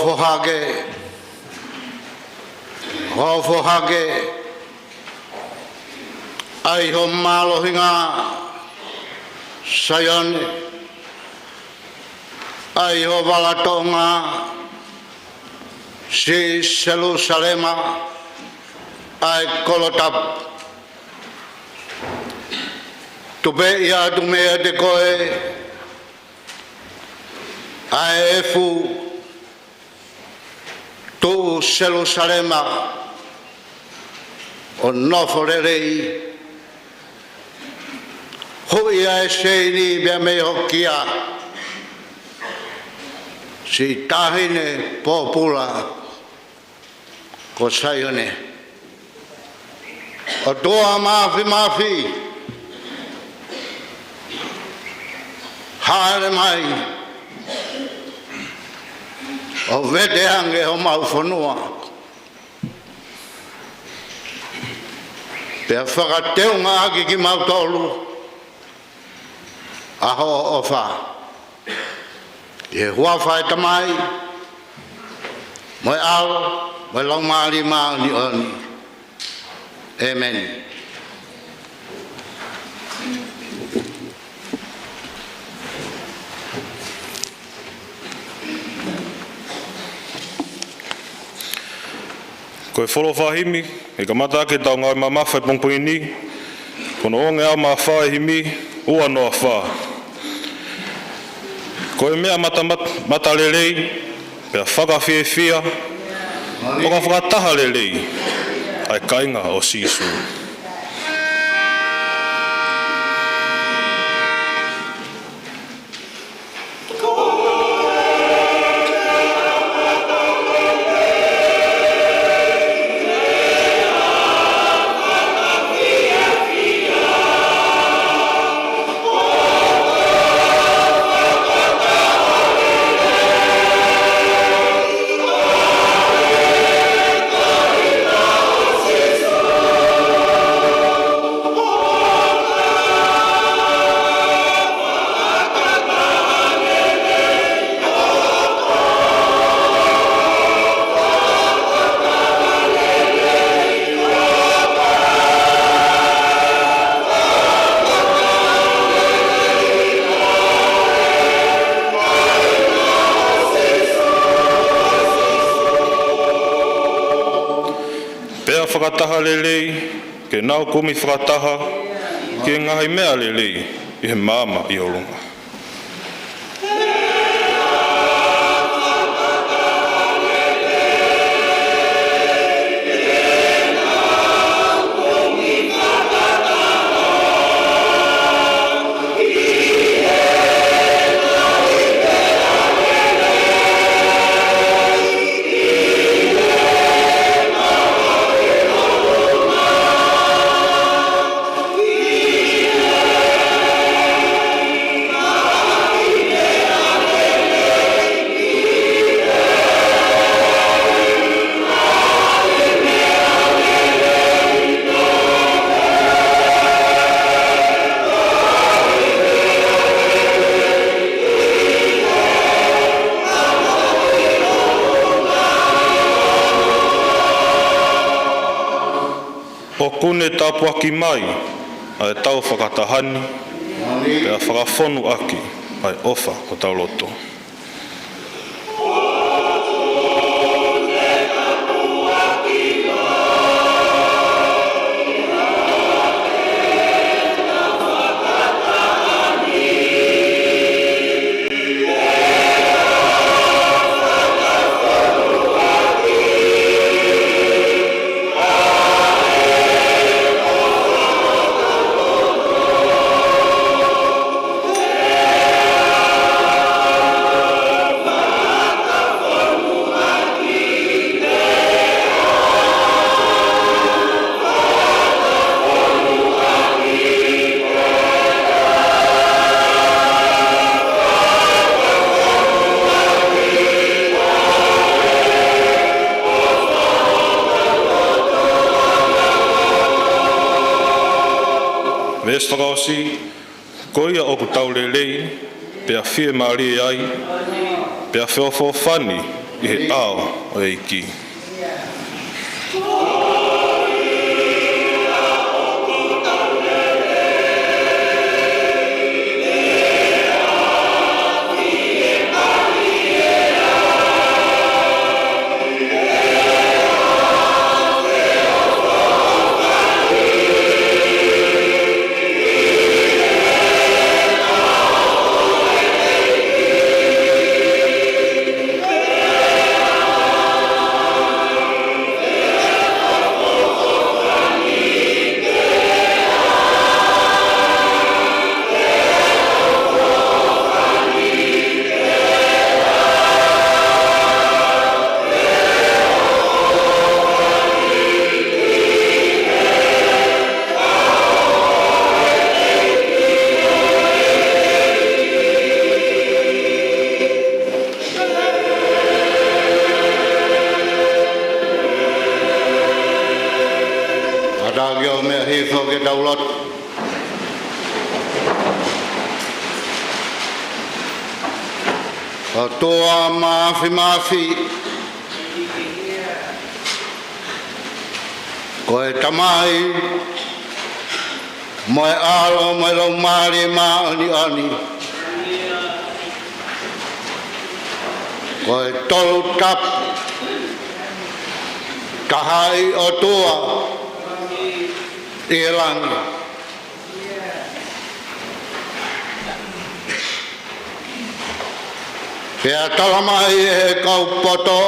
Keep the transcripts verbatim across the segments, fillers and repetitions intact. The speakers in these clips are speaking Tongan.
Ofo hake, ofo hake, ʻa e ʻOtua mālohinga, Saione, ʻa e ʻOtua vala tōʻonga, Siʻi Selūsalema, ʻa e kolo tapu. Tupeʻi atu meiate koe ʻa e efu, tuʻu Selūsalema ʻo nofo lelei. Huʻi ʻa e seini pea mei ho kia, siʻi taʻahine pōpula ko Saione. ʻOtua Māfimafi, hāʻele mai ʻo vete ange homau fonua, pea fakateungaʻaki kimautolu ʻa hoʻo ʻofa. ʻI he huafa ʻo e Tamai, mo e ʻAlo, mo e Laumālie Māʻoniʻoni. ʻĒmeni. Ko e folofola himi ʻe kamata ʻaki ʻetau ngāue mamafa ʻi he pongipongi ni, ko hono ongeau mā fā ʻo e himi, ua noa fā. Ko e meʻa mata, mata, matalelei, pea fakafiefia, ʻo ka fakataha lelei ʻa e kāinga ʻo Sīsū. Pea fakataha lelei, ke nau kumi fakataha ki he ngaahi meʻa lelei ʻi he maama ʻi ʻolunga. ʻOku ne tāpuaki mai ʻa ʻetau fakataha ni, pea fakafonu ʻaki ʻa e ʻofa ʻo hotau loto. Veesi fakaʻosi, ko ia ʻoku tau lelei, pea fiemālie ai, pea feʻofoʻofani, ʻI he ʻao ʻo e ʻEiki. Kātaki ʻo meʻa hifo ke tau lotu. ʻOtua Māfimafi, ko e Tamai, mo e ʻAlo, mo e Laumālie Māʻoniʻoni. Ko e Tolu Tapu, taha ʻi ʻOtua ʻi he langi. Pea tala mai ʻe he kau poto,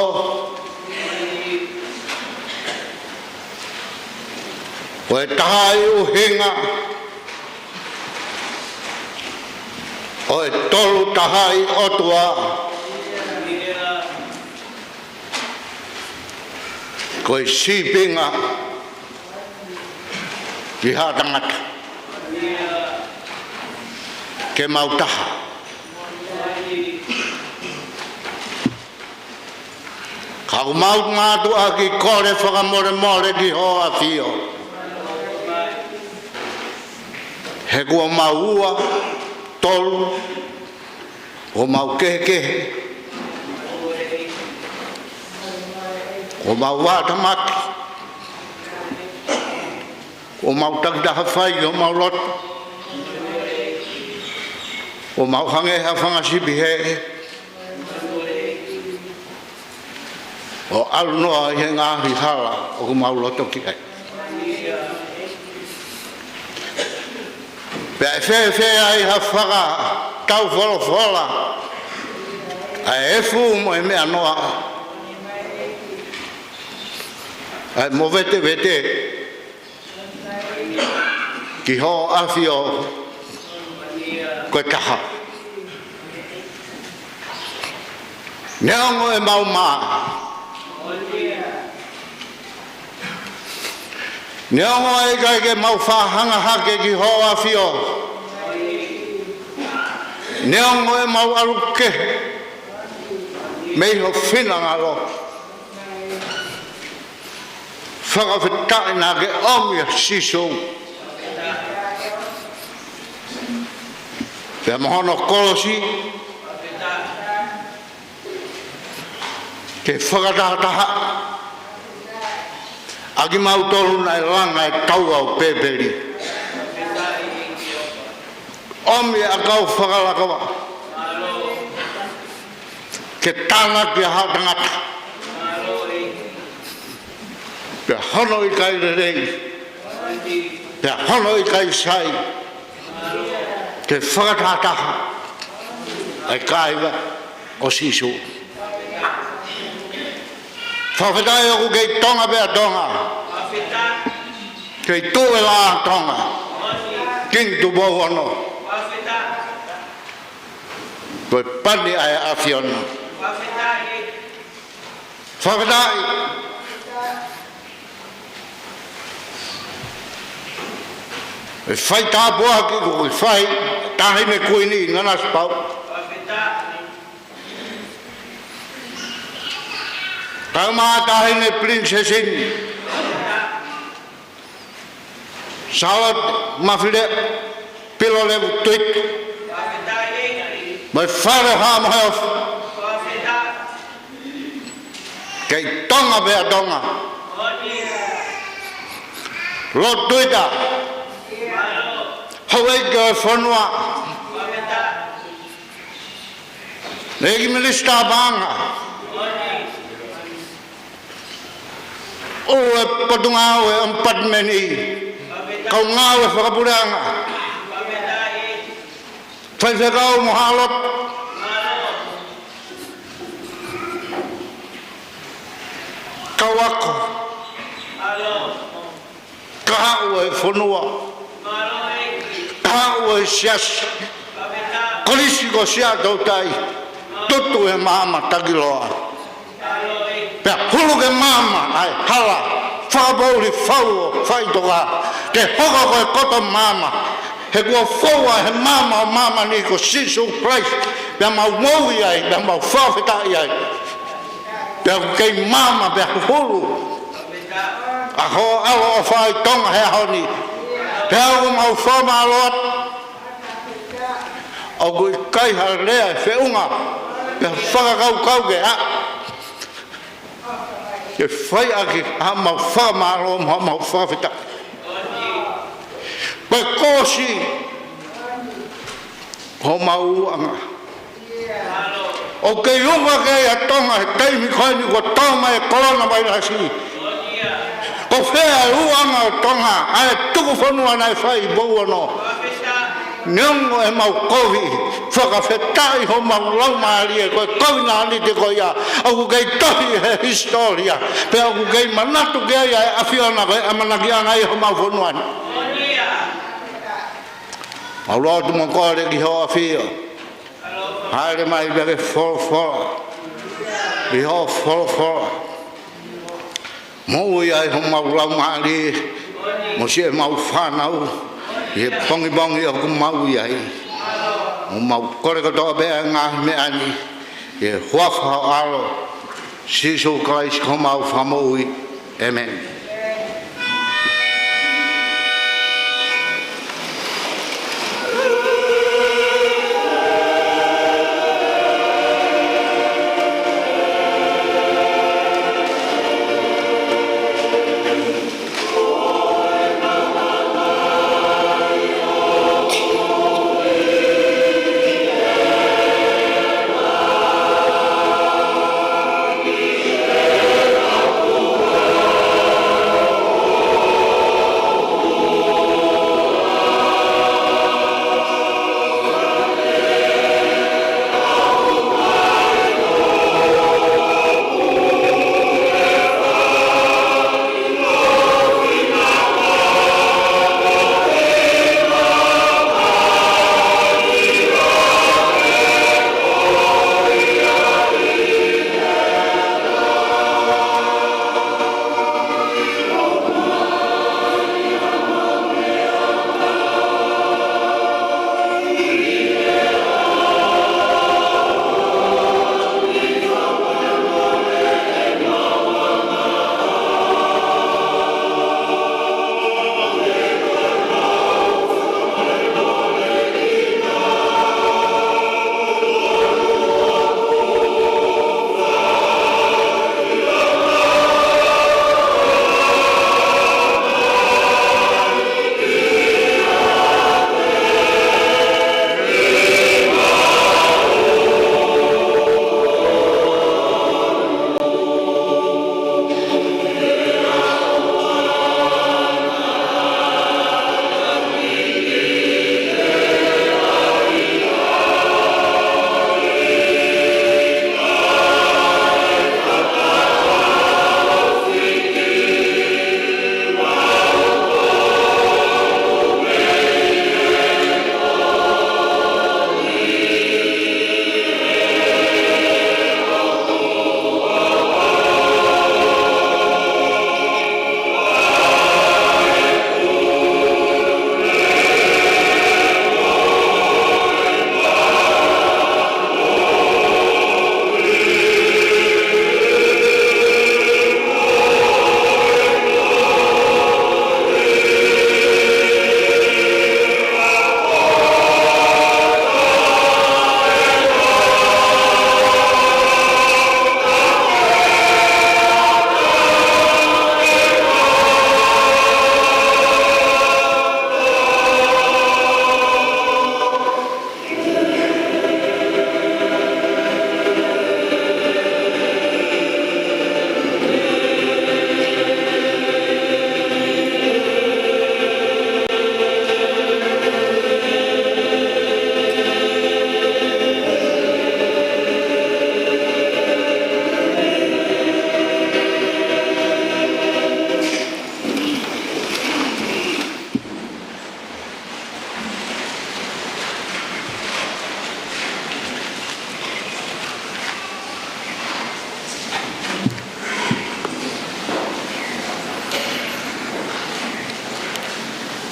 ko e taha ʻi ʻuhinga ʻo e Tolu Tahaʻi ʻOtua, ko e sīpinga ki ha tangata ke mau taha. Ka ʻoku mau mātuʻaki kole fakamolemole ki Hoʻo ʻAfio, he kuo mau ua, tolu, kuo mau kehekehe, kuo mau vātamaki, kuo mau takitaha fai ʻo mau lotu, kuo mau hangē ha fanga sipi hē, ʻo ʻalu noa ʻi he ngaahi hala ʻoku mau loto ki ai. Pea ʻe fēfē ai ha fakataufolofola ʻa e efu mo e meʻanoa, ʻa e movetevete ki Hoʻo ʻAfio ko e taha. Neongo ʻemau mā, neongo ʻe ʻikai ke mau faʻa hanga hake ki Hoʻo ʻAfio, neongo ʻemau ʻalu kehe mei Ho finangalo, fakafetaʻi naʻa ke ʻomi ʻa Sīsū pea mo Hono kolosi ke fakatahataha ʻa kimautolu naʻe langa e taua ʻo Pēpeli. ʻOmi ʻa e kau fakalakava ke tānaki ʻa haʻa tangata, pea hono ʻikai lelei, pea hono ʻikai sai, ke fakatahataha ʻa e kāinga ʻo Sīsū. Fakafetaʻi ʻoku kei Tonga pē ʻa Tonga. Kei tuʻu e laʻā ʻa Tonga. Kingi Tupou Ono. Ko e pani ʻa e ʻAfiona. Fakafetaʻi. ʻE fai tāpuaki ko e fai Taʻahine Kuini Nanasipauʻu, kae ʻumaʻā Taʻahine Pilinisesi ni, Sālote Mafileʻo Pilolevu Tuita, mo e Fale Haʻa Moheofo, Kei Tonga pē ʻa Tonga. Lord Tuita, houʻeiki ʻo e fonua, ʻEiki Minisitā Paʻanga, ʻo e Potungāue ʻo e ʻOmipatimeni, kau ngāue fakapuleʻanga, faifekau mo haʻa lotu, kau ako, kahaʻu ʻo e fonua, kahaʻu ʻo e siasi, Kolisi ko Siaʻatoutai, tutu he maama takiloa. Pea hulu ke maama ʻa e hala fakapoʻuli fau ʻo faʻitoka, ke hoko ko e koto maama, he kuo foua he maama ʻo māmani ko Sīsū Kalaisi, pea mau moʻui ai, pea mau fakafetaʻi ai. Pea ʻoku kei maama pea hulu ʻa hoʻo ʻAlo ʻofa ʻi Tonga he ʻaho ni. Pea ʻoku mau fakamālō atu. ʻOku ʻikai ha lea ʻe feʻunga, pea fakakaukau ke ʻa, ke fai ʻaki haʻamau fakamālō mo haʻamau fakafetaʻi. Ko e kosi homau ʻulungaanga. ʻOku kei ʻuha kei ʻa Tonga he taimi ko eni kuo tō mai e kolona vailasi. Ko fē ʻa e ʻulungaanga ʻo Tonga, ʻa e tuku fonua naʻe fai ʻi Pouono? Neongo ʻemau kovi, fakafetaʻi homau laumālie, ko e kovinānite ko ia ʻoku kei tohi he hisitōlia, pea ʻoku kei manatu ki ai ʻa e ʻAfiona ko e ʻamanakiʻanga ʻi homau fonua ni. Mau lotu mo kole ki hoʻo ʻAfio. Hāʻele mai pea ke folofola ʻi hoʻo folofola. Moʻui ai homau laumālie mo siʻemau fānau ʻi he pongipongi ʻoku mau ʻi ai. ʻOku mau kole kotoa pē ʻa e ngaahi meʻa ni ʻi he huafa ho ʻAlo, Sīsū Kalaisi ko homau Fakamoʻui. ʻĒmeni.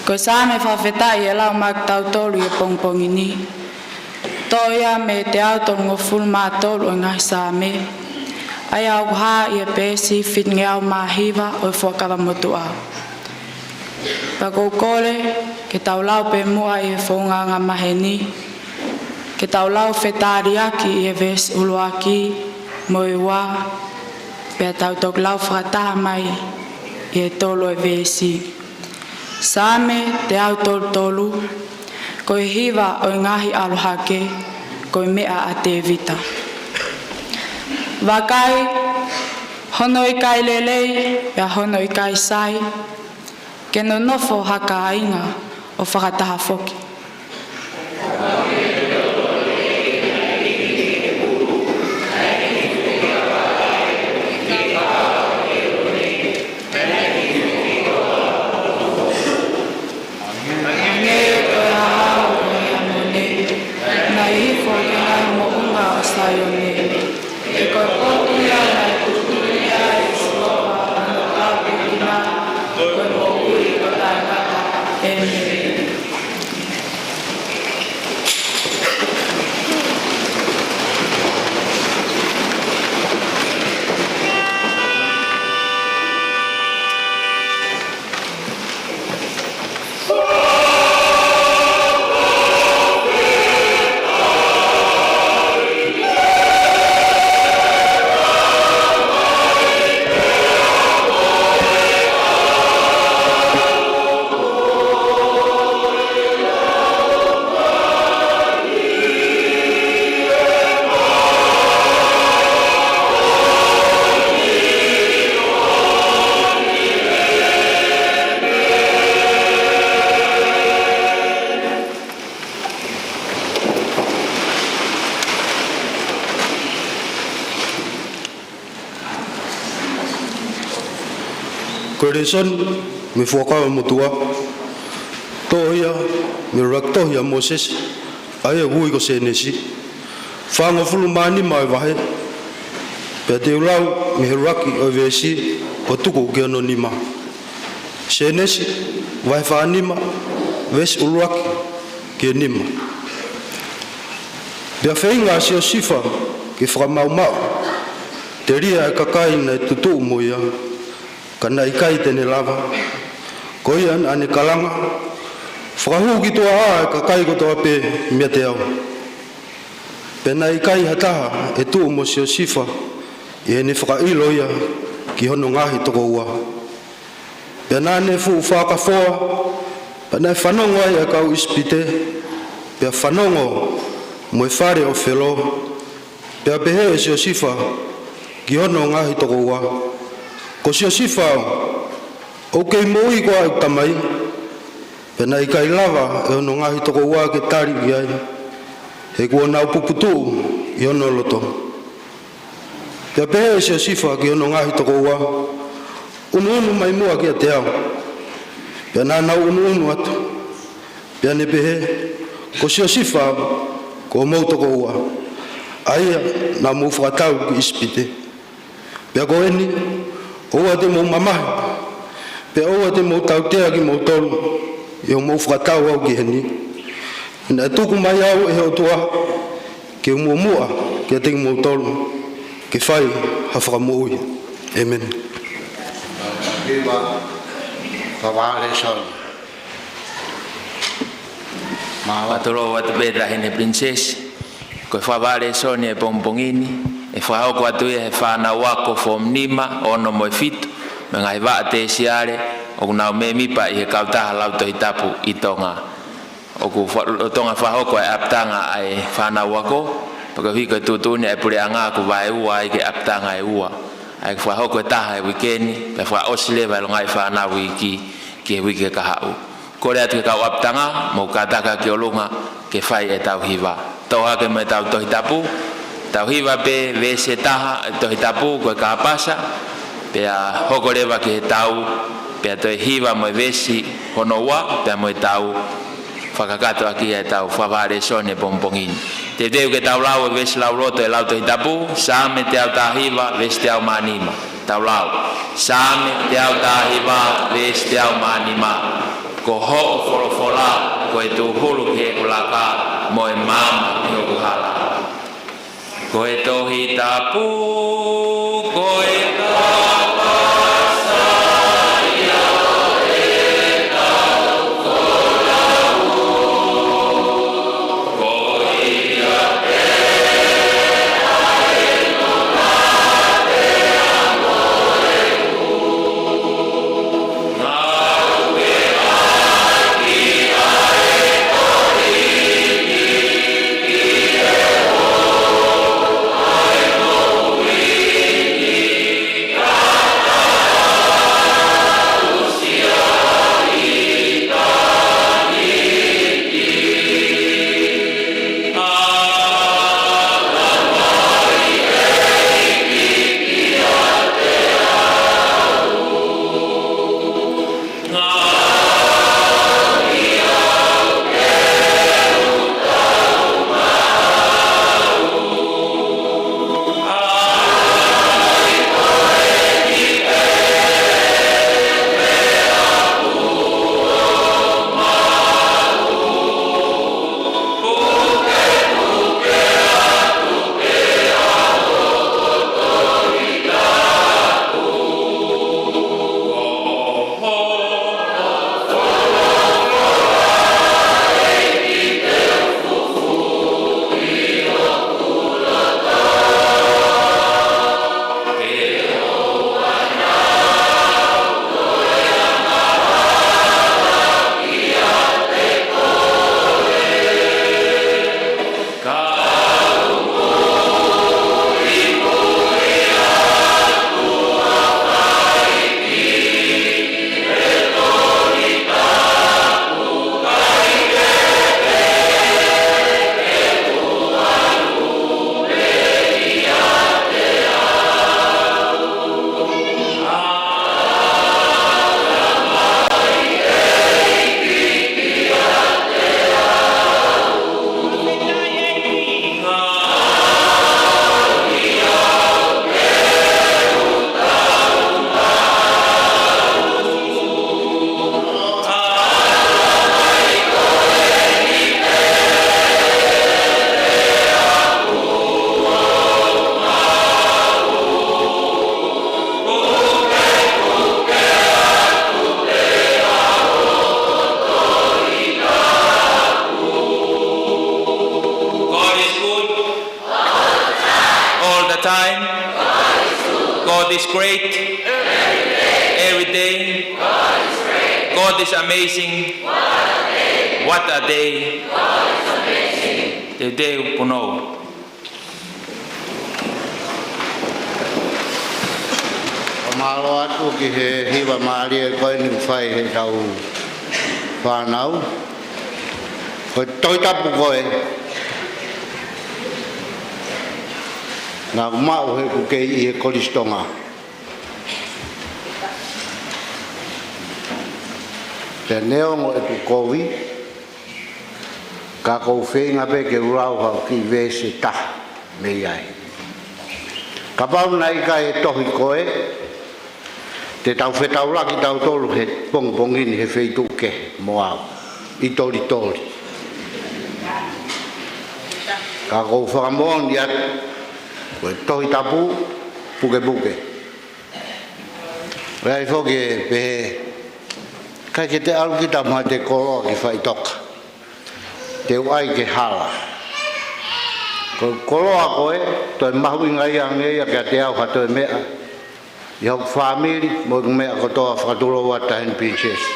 Ko e Saame fakafetaʻi ʻe lau maʻa kitautolu ʻi he pongipongi ni, toʻo ia mei he teau tolungofulu mā tolu ʻo e ngaahi Saame, ʻa ia ʻoku hā ʻi he peesi fitungeau mā hiva ʻo e Fuakava Motuʻa. Pea ʻoku ou kole ke tau lau pē muʻa ʻi he founga angamaheni, ke tau lau fetaliaki ʻi he veesi ʻuluaki mo e ua, pea tau toki lau fakataha mai ʻi he tolu ʻo e veesi. Saame teau tolu tolu, ko e hiva ʻo e ngaahi ʻalu hake, ko e meʻa ʻa Tēvita. Vakai, hono ʻikai lelei, pea hono ʻikai sai, ke nonofo ha kāinga ʻo fakataha foki. Hangē ko e hahau ʻo Hiamone, naʻe hifo ki he ngaahi moʻunga ʻo Saione. He ko e potu ia naʻe tuʻutuʻu ai ʻe Sihova hono tāpuekina, ko e moʻui ko taʻengata. ʻĒmeni. Ko e lēsoni mei he Fuakava Motuʻa, toʻo ia mei he ʻuluaki tohi ʻa Mōsese, ʻa ia ʻoku ui ko Sēnesi, fāngofulu mā nima ʻo e vahe, pea te u lau mei he ʻuluaki ʻo e veesi ʻo tuku ki hono nima. Sēnesi, vahe fā nima, veesi ʻuluaki ki he nima. Pea feinga ʻa Siosifa ke fakamaʻumaʻu, telia ʻa e kakai naʻe tutuʻu mo ia, ka naʻe ʻikai te ne lava. Ko ia naʻa ne kalanga, fakahū ki tuʻa ʻa e kakai kotoa pē meiate au. Pea naʻe ʻikai ha taha ʻe tuʻu mo Siosifa, ʻi heʻene fakaʻilo ia ki hono ngaahi tokoua. Pea naʻa ne fuʻu fakafoa, pea naʻe fanongo ai ʻa e kau ʻIsipite, pea fanongo mo e fale ʻo Felo. Pea pehē ʻe Siosifa ki hono ngaahi tokoua, Ko Siosifa au, ʻoku kei moʻui koā ʻeku tamai? Pea naʻe ʻikai lava ʻe hono ngaahi tokoua ke tali ki ai, he kuo nau puputuʻu ʻi hono loto. Pea pehē ʻe Siosifa ki hono ngaahi tokoua, Unuunu mai muʻa kiate au. Pea naʻa nau unuunu atu. Pea ne pehē, Ko Siosifa au, ko homou tokoua, ʻa ia naʻa mou fakatau ki ʻIsipite. Pea ko eni, ʻoua te mou mamahi, pea ʻoua te mou tautea kimoutolu, ʻi hoʻomou fakatau au ki heni. He naʻe tuku mai au ʻe he ʻOtua ke u muʻomuʻa kiate kimoutolu, ke fai ha fakamoʻui. ʻĒmeni. Hiva, Fakavalesoni. Mālō. Mālō atu pē Taʻahine Pilinisesi. Ko e Fakavalesoni ʻo e pongipongi ni, ʻe fakahoko atu ia ʻe he fānau ako form nima, ono mo e fitu, mei he ngaahi vaʻa tēsiale, ʻoku nau mēmipa ʻi he kautaha Lautohi Tapu ʻi Tonga. ʻOku fa-, lolotonga fakahoko e ʻapitanga ʻa e fānau ako, pea koeʻuhi ko e tuʻutuʻuni ʻa e puleʻanga ʻoku vaeua ai ki he ʻapitanga ʻe ua. ʻA ia ʻoku fakahoko e taha he uike ni, pea fakaʻosi leva e longaʻi fānau iiki ki he uike kahaʻu. Kole atu ki he kau ʻapitanga, mou kātaki ki ʻolunga ke fai ʻetau hiva. Toʻo hake mo ʻetau Tohi Tapu, tau hiva pē veesi ʻe taha ʻo e Tohi Tapu, ko e kāpasa, pea hoko leva ki he tau, pea toe hiva mo e veesi hono ua, pea mo e tau, fakakakato ʻaki ia ʻetau Fakavalesoni ʻo e pongipongi ni. Teuteu ke tau lau e veesi lauloto ʻo e Lautohi Tapu, Saame teau taha hiva, veesi teau mā nima. Tau lau. Saame teau taha hiva, veesi teau mā nima. Ko hoʻo folofola ko e tūhulu ki heʻeku laka, mo e maama ki hoku hala. Ko e Tohi Tapu ko e kapa saia ʻo ʻetau folau. Ko ia pē ʻa e nonga te amo e hu. God is good. All the time. God is great. Every day. God is amazing. What a day. Teuteu Punou. Mālō atu ki he hiva mālie ko eni ʻoku fai ʻe heʻetau fānau. Ko e Tohi Tapu ko ē naʻá ku maʻu heʻeku kei ʻi he Kolisi Tonga. Pea neongo ʻeku kovi, ka ʻoku ou feinga pē ke u lau ha kiʻi veesi ʻe taha mei ai. Kapau naʻe ʻikai e tohi ko ē, te tau fetaulaki tautolu he pongipongi ni he feituʻu kehe mo au, ʻi Tolitoli. Ka ʻoku ou fakamoʻoni atu, ko e Tohi Tapu, pukepuke. ʻOku ʻi ai foki e pehē, ʻikai ke te ʻalu kita mo haʻate koloa ki faʻitoka. Te u ʻai ke hala. Ko e koloa ko ē, toe mahuʻinga ia ange ia kiate au ha toe meʻa ʻi hoku fāmili, mo ʻeku meʻa kotoa fakatulou atu ʻa Heni Pilinisesi.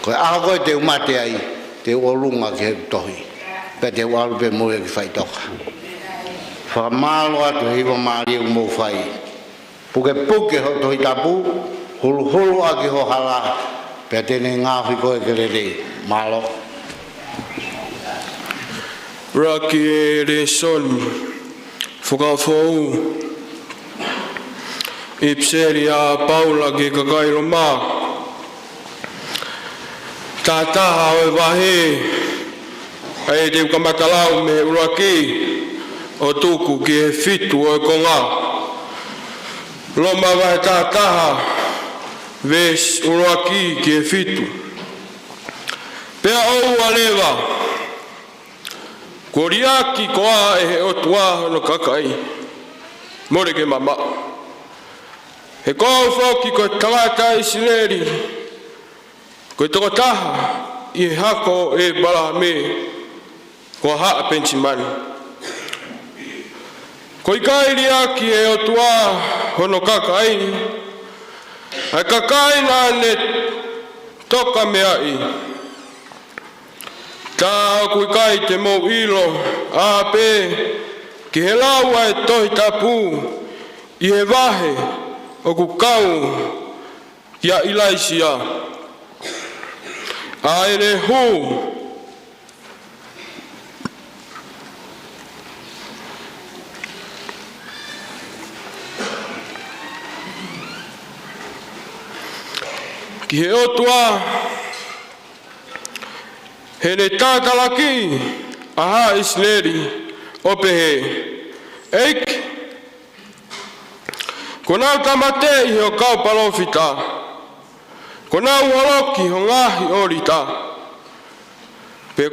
Ko e ʻaho ko ē te u mate ai, te u ʻolunga ki he tohi. Pea te u ʻalu pē mo ia ki faʻitoka. Fakamālō atu he hiva mālie ʻoku mou fai. Pukepuke hoʻo Tohi Tapu, huluhulu ʻaki ho hala, pea te ne ngaohi koe ke lelei. Mālō. ʻUluaki e lēsoni, Fuakava Foʻou, ʻipiseli ʻa Paula ki he kakai Loma. Tahataha ʻo e vahe, ʻa ia te u kamata lau mei he ʻuluaki ʻo tuku ki he fitu ʻo e konga. Loma vahe tahataha, veesi ʻuluaki ki he fitu. Pea ʻoua leva kuo liʻaki koā ʻe he ʻOtua hono kakai, mole ke mamaʻo. He ko au foki ko e tangata ʻIsileli, ko e tokotaha ʻi he hako ʻo ʻĒpalahame, ko ha Penisimani. Kuo ʻikai liʻaki ʻe he ʻOtua hono kakai, ʻa e kakai naʻa ne tokameaʻi. Tā ʻoku ʻikai te mou ʻilo ā pē ki he lau ʻa e Tohi Tapu ʻi he vahe ʻoku kau kia ʻIlaisiā, ʻa ʻene hū ki he ʻOtua, he ne tātalaki ʻa ha ʻIsileli ʻo pehē, ʻEiki, kuo nau tāmateʻi ho kau palōfita, kuo nau holoki ho ngaahi ʻōlita.